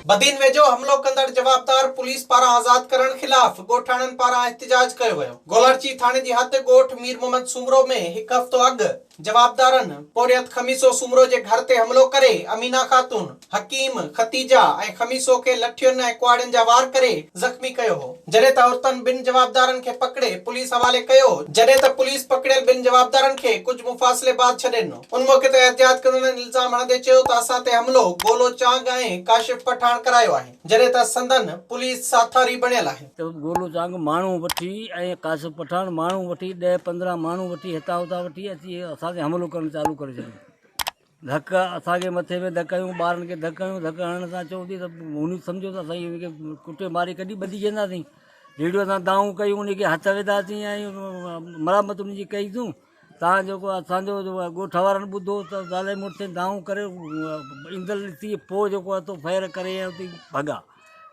بدين ويجهو حملو ڪندڙ جوابدار پوليس پاران آزاد ڪرڻ خلاف ڳوٺاڻن پاران احتجاج ڪيو ويو. گولاڙچي ٿاڻي جي حد ڳوٺ مير محمد سومرو ۾ هڪ هفتو اڳ جوابدارن پورهيت خميسو سومرو جي گهر تي حملو ڪري امينه خاتون، حڪيم، خديجه ۽ خميسو کي لٺين ۽ ڪهاڙين جا وار ڪري زخمي ڪيو هو. جڏهن ته عورتن ٻن جوابدارن کي پڪڙي پوليس حوالي ڪيو، جڏهن ته پوليس پڪڙيل ٻن جوابدارن کي ڪجهه مفاصلي بعد ڇڏي ڏنو. ان موقعي تي احتجاج ڪندڙن الزام هڻندي چيو ته اسان تي حملو گولو چانگ ۽ ڪاشف پٺاڻ ڪرايو آهي، جڏهن ته سندن پوليس ساٿاري بڻيل آهي. ته گولو چانگ ماڻهو وٺي ۽ ڪاشف پٺاڻ ماڻهو وٺي ڏهه 15 ماڻهو وٺي هتان هتان وٺي اچي اسان تي حملو ڪرڻ چالو ڪري ڇڏيو. ڌڪ اسان کي مٿي ۾ ڌڪ هنيون، ٻارن کي ڌڪ هنيون، ڌڪ هڻڻ سان چئون ٿي ته هن سمجهو ته اسان هن کي ڪٽي ماري ڪڍي ٻڌي ڇڏينداسين. ريڙهيون اسان دانهون ڪيون ان کي هٿ وڌاسين ۽ مرامت ان جي ڪئي سون تان جيڪو اسان جو ڳوٺ وارن ٻڌو ته زالي مڙس دانهون ڪري ايندل ڏسي پوء جيڪو آهي سو فير ڪري ۽ اتي ڀڳا.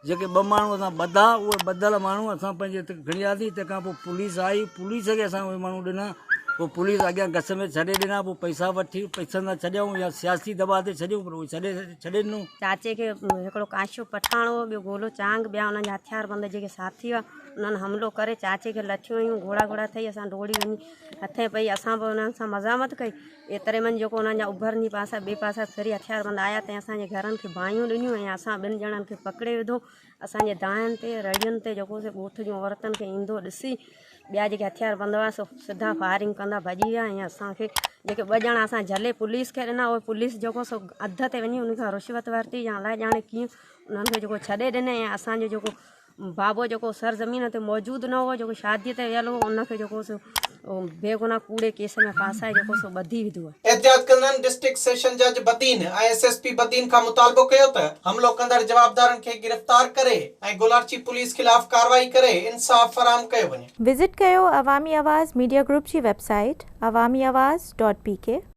جيڪي ٻه ماڻهو اسان ٻڌا اهي ٻڌل ماڻهو اسان پنهنجي هتي کڻي آياسين تنهن کان پوء پوليس آئي پوليس کي اسان اهي ماڻهو ڏنا پوء پوليس اڳيان گس ۾ ڇڏي ڏنا پوء پئسا وٺي پئسن سان ڇڏيائون يا سياسي دٻاء تي ڇڏيون پر اهي ڇڏي ڇڏي ڏنو. چاچي کي هڪڙو ڪاشف پٺاڻ هو ٻيو گولو چانگ ٻيا انهن جا هٿيار بند جيڪي ساٿي هئا انهن حملو ڪري چاچي کي لٺيون هنيون گهوڙا گهوڙا ٿئي اسان ڊوڙي وڃي هٿين پئي اسان به انهن سان مزاحمت ڪئي ايتري منجهه جيڪو انهن جا اڀرندي پاسا ٻئي پاسا ڦري هٿياربند آيا تنهن اسان جي گهرن کي باهيون ڏنيون ۽ اسان ٻن ڄڻن کي پڪڙي وڌو. اسان جي دانهن تي رڙين تي جيڪو سو ڳوٺ جون عورتن کي ايندو ڏسي ٻيا جيڪي هٿياربند هئا سو سڌا فائرنگ ڪندا ڀڄي ويا ۽ اسان کي جيڪي ٻه ڄڻا اسان جهلي پوليس کي ڏنا اهي پوليس جيڪو سو اڌ تي وڃي انهن کان رشوت ورتي يا الائي ڄاڻي ڪيئن انهن کي جيڪو ڇڏي ڏني ۽ اسان جو جيڪو بابو جيڪو سرزمين تي موجود نه هو جيڪو شادي تي ويل هو ان کي جيڪو سو بيگناهه ڪوڙي ڪيس ۾ ڦاسائي جيڪو سو ٻڌي وڌو آهي. احتجاج ڪندڙن ڊسٽرڪٽ سيشن جج Badin ۽ S S P Badin کان مطالبو ڪيو ته حملو ڪندڙ جوابدارن کي گرفتار ڪري ۽ گولاڙچي پوليس خلاف ڪارروائي ڪري انصاف فراهم ڪيو وڃي. وزٽ ڪيو عوامي آواز ميڊيا گروپ جي web site Awami Awaz dot P K.